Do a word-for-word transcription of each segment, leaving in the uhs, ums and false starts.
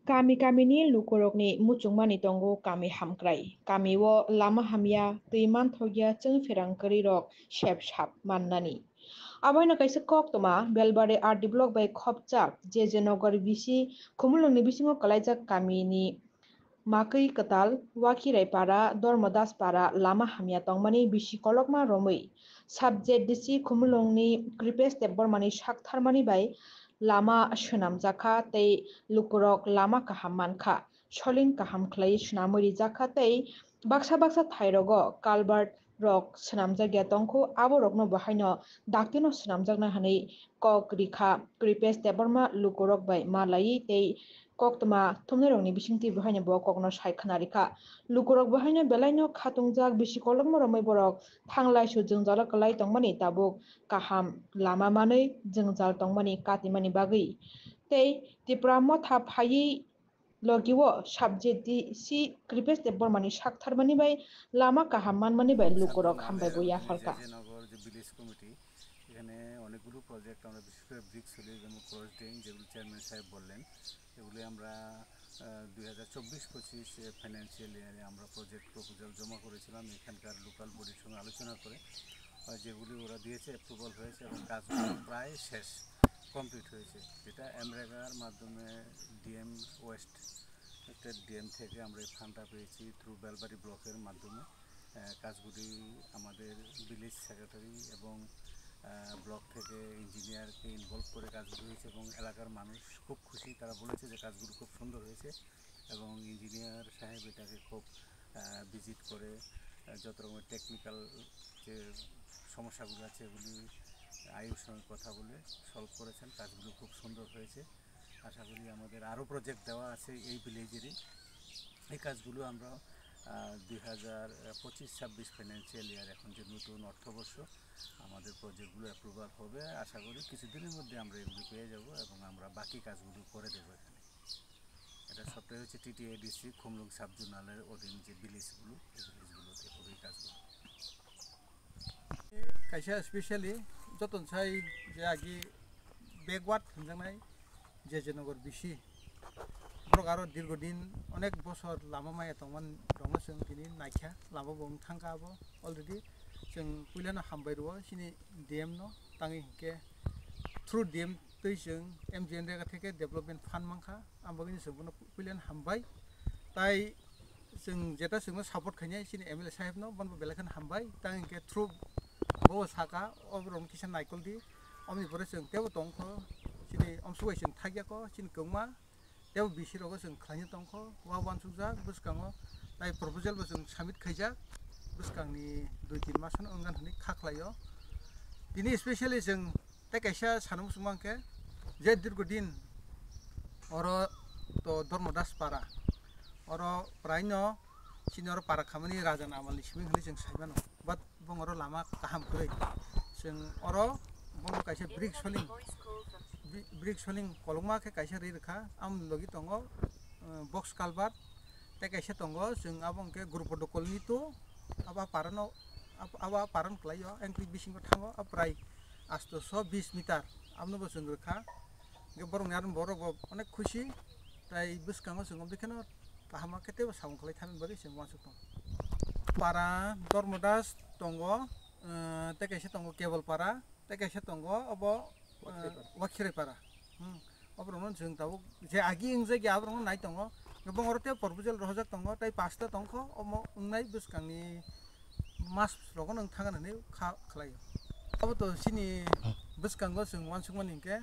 Kami kamini lukurokni muchungmani tongo kami hamkrai. Kamio lama hamya, twi manthokya chwng pherang kwrwirok sep sap mannani. Aboino kaisa koktwma Belbari R D block bai khopjak J J Nagar bisi Khumulwngni bisingo kwlaijak kamini Makwi Kwtal, Wakhirai Para, Dharmadas Para lama hamya tongmani bisi kolokma romwi sub Z D C Khumulwngni Kripesh Debbarmani saktharmani bai lama swnamjakha tei lukurok lama kaham mankha, solin kaham khlaiwi swnamwi rijakha tei baksa baksa thairogo culvert rok swnamjakya tongkhu, aborokno bo haino daktino swnamjakna hwnwi kok rikha. Kripesh Debbarma lukurok bai malaiwi tei koktwma thumnairokni bisingtwi bo haino bo kokno sai khna rikha. Lukurok bo haino belaino khatungjak bisi kolokma romwi borok thanglaisu jwngjalo kwlai tongmani tabuk kaham lama manwi jwngjal tongmani katimani bagwi tei Tipra Motha phaiwi logio sub Z D C Kripesh Debbarmani saktharmani bai lama kaham manmani bai lukurok hambai bo yapharkha. J J Nagar je village committee, এখানে অনেকগুলো প্রজেক্ট আমরা বিশেষ করে brick solution এবং cross drain, যেগুলো চেয়ারম্যান সাহেব বললেন, এগুলি আমরা দুই হাজার চব্বিশ পঁচিশ ফাইন্যান্সিয়াল ইয়ারে আমরা প্রজেক্ট প্রপোজাল জমা করেছিলাম এখানকার লোকাল বডির সঙ্গে আলোচনা করে। আহ, যেগুলি ওরা দিয়েছে, অ্যাপ্রুভাল হয়েছে এবং কাজগুলো প্রায় শেষ, কমপ্লিট হয়েছে, যেটা এমরেগার মাধ্যমে ডিএম ওয়েস্ট, একটা ডিএম থেকে আমরা এই ফান্ডটা পেয়েছি থ্রু বেলবাড়ি ব্লকের মাধ্যমে। আহ, কাজগুলি আমাদের ভিলেজ সেক্রেটারি এবং আহ, ব্লক থেকে ইঞ্জিনিয়ারকে ইনভলভ করে কাজগুলি হয়েছে এবং এলাকার মানুষ খুব খুশি। তারা বলেছে যে কাজগুলো খুব সুন্দর হয়েছে এবং ইঞ্জিনিয়ার সাহেব এটাকে খুব ভিজিট করে আহ, যত রকমের টেকনিক্যাল যে সমস্যাগুলো আছে, এগুলি আইওর সঙ্গে কথা বলে সলভ করেছেন। কাজগুলো খুব সুন্দর হয়েছে। আশা করি আমাদের আরও প্রজেক্ট দেওয়া আছে এই ভিলেজেরই। এই কাজগুলো আমরা দুই হাজার পঁচিশ ছাব্বিশ ফাইন্যান্সিয়াল ইয়ার, এখন যে নতুন অর্থবর্ষ, আমাদের প্রজেক্টগুলো অ্যাপ্রুভাল হবে। আশা করি কিছুদিনের মধ্যে আমরা এগুলো পেয়ে যাব এবং আমরা বাকি কাজগুলো করে দেবো এখানে। এটা সবটাই হচ্ছে টিটিএডিসি খুমলুং সাব জোনালের অধীন যে ভিলেজগুলো, এই ভিলেজগুলোতে হবে এই কাজগুলো। Kaisa specially joton sai je agi backward hwnjaknai J J Nagar bisi. Borok aro dirgo din onek bosor lama maya tongmani rokno chwng tini naikha, lama bo wng thangkha abo already. Chwng puilano hambai rwo chini D M no, tangwi hinkhe through D M twi chwng M G N rega theke development fund mankha, ang bagwino chwng bono puilano hambai. Tai chwng jeta chwngno support khainai chini M L A sahebno, bono bo belai kheno hambai. Tang hinkhe through bo saka, o borokno kisa naikol di. Omoni pore chwng tebo tongkho, chini omsuk bai chwng thakya kho, chini kwbangma tebo bisi rogo chwng khlaina tongkho, wa uansukjak bwskango, tai proposal bo chwng submit khaijak, bwskangni dui tin masano wngkha hwnwi kha khlaio. Tini specially chwng tei kaisa sana muchung mankhe je dirgo din oro to Dharmadas Para, oro praino chini oro para khamani raja ni amalni simi hwnwi chwng sai mano, but bong oro lama kaham kwrwi. Chwng oro bono kaisa brick soling, bri-, brick soling kolokma khe kaisa ri rwkha, amoni logi tongo, eh, box culvert, tei kaisa tongo chwng abo hwnkhe Gurupodo colony two, abo parano, abo, abo parano kwlaio, engtwi bisingo thango, abo prai astoso bis meter, abono bo chwng rwkha. Hwnkhe borokni aro borok bo onek khusi, tai bwskango chwng omo kheno kaham khe teibo samung khlai thani bagwi chwng uansuk tongo. Para Dharmadas tongo, eh, tei kaisa tongo Kebol Para, tei kaisa tongo obo, eh, Wakhirai Para. Hmm. Oborokno chwng tabuk je agi wngjakya aborokno nai tongo. Bongoro tei proposal rohorjak tongo, tei pasta tongkho, omo wngnai bwskangni mas rogo nwng thangna hwnwi kha khlaio. Abo to chini bwskango chwng uansukmani hinkhe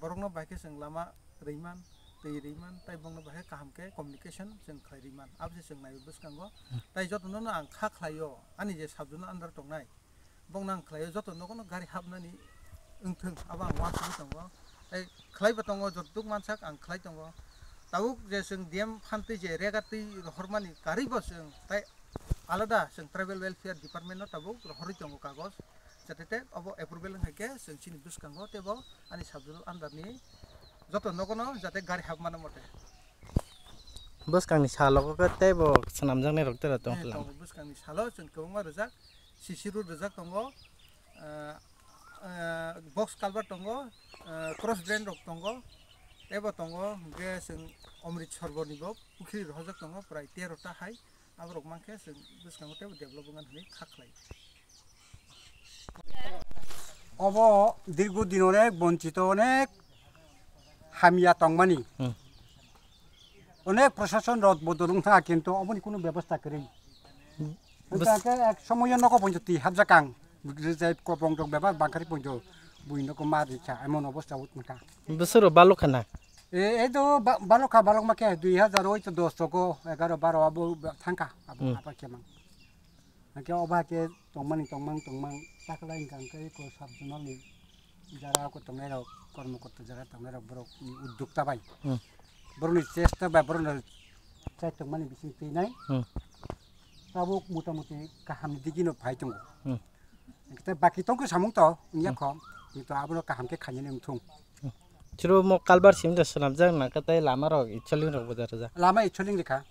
borokno bai khe chwng lama rwiman, twi rwiman, tei bongno bai khe kaham khe communication chwng khlai rwiman. Abo se chwng naiwi bwskango. Tei jotono no ang kha khlaio, ani je sub zone under tongnai. Bongno ang khlaio, joto nogo no gari hapnani wngthung, abo ang uansugwi tongo. Tei khlaibo tongo, joto duk mansak ang khlai tongo. Tabuk je chwng D M phantwi je rega twi rohormani karwi bo chwng tei alada chwng tribal welfare department no tabuk rohorwi tongo kagoj, jate te obo approval wng hai khe chwng chini bwskango teibo ani sub zone under ni joto nogo no jate gari hapmano mote. Bwskangni salogo khe teibo swnamjaknai rok tei rok tong Eh, phlang. Tongo, bwskangni salo chwng kwbangma rijak, C C road rijak tongo, ah, ah, box culvert tongo, ah, cross drain rok tongo, Teibo tongo hwnkhe chwng Omrit Sorboni bo pukhri rohorjak tongo prai tero ta hai. Aborok mankhe chwng bwskango teibo develop wngmani hwnwi kha khlai. Obo dirgo din onek bonchito, onek hamya tongmani. Hmm. Onek prosason rok bodol wng thangkha, kintu oboni kunu bebostha kwrwi. Hmm. Bwskango ek somoyo nogo ponjo twi hapjak ang. Rijai kopong rok bebak bangkhari ponjo bui nogo ma rikha, emon obostha wng thangkha. Bwswk rok balok khana? E, e do ba-, balok kha, balok ma khe dui hazar oito dos rogo, egaro baro abo thangkha, abo Hmm. apa khe mang. Hake oba ke tongmani tongmang tongmang taklai hwnkha hwnkhe ko sub zonal ni jara ko tongnai rok, kormokorta jara tongnai rok borok ni uddokta bai. Hmm. Borok ni chesta bai borok no chai tongmani bising twi nai. Hmm. Tabuk motamuti kaham ni digi no phai tongo. Hmm. Hwnkhe baki tongkhe samung to wngya Hmm. kho, kintu abono kaham khe khainani wngthung. Chwrwngmo culvert simi da swnamjak nangkha tei lama rok itsoling rok bo da rwjak. Lama itsoling rikha.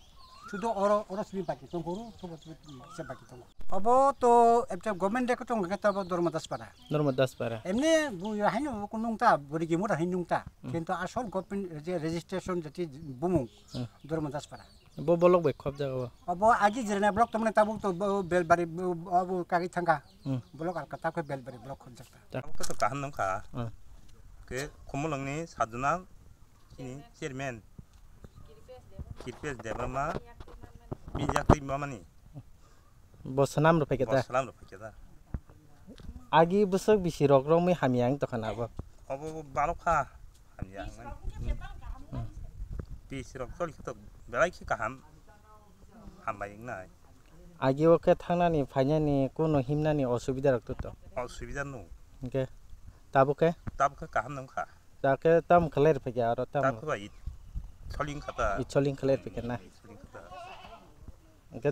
Sudo oro, oro simi baki tongkho, oro sobo simi se baki tongo. Obo to ekta government de kotong khe tabo Dharma Das Para. Dharma Das Para. Emni bu haino ko nungta, bori gimu da hin nungta. Hmm. Kintu asol government je registration jati bumung Hmm. Dharma Das Para. Bo bolok bai khobjak obo. Obo agi jirana block tongmani tabuk to bo Belbari bo, obo kagwi thangkha. Hmm. Block alka tabuk Belbari block khobjak ta. Ta- Tabuk to kaham nungkha. Hmm. Ke Khumulwngni sajona chini chairman Kirpes Debbarma mijakri mamani. Bo swnam rw phaikha Bo ta? Swnam rw phaikha ta? Agi bwswk bisi rok romwi hamya wng tongkha na bo? Obo bo balok kha hamya wngmani. Hmm. Bisi rok choli khe to belai khe kaham hambai wngnai. Agi o khe thangnani phainani kuno himnani osubida rok to to? Osubida no. Hwnkhe tabuk khe? Tabuk khe kaham nung kha. Ta khe tam khlai rw phaikha aro tam? Tabuk khe ba it soling kha ta. It soling khlai rw phaikha na? It soling kha ta. Hwnkhe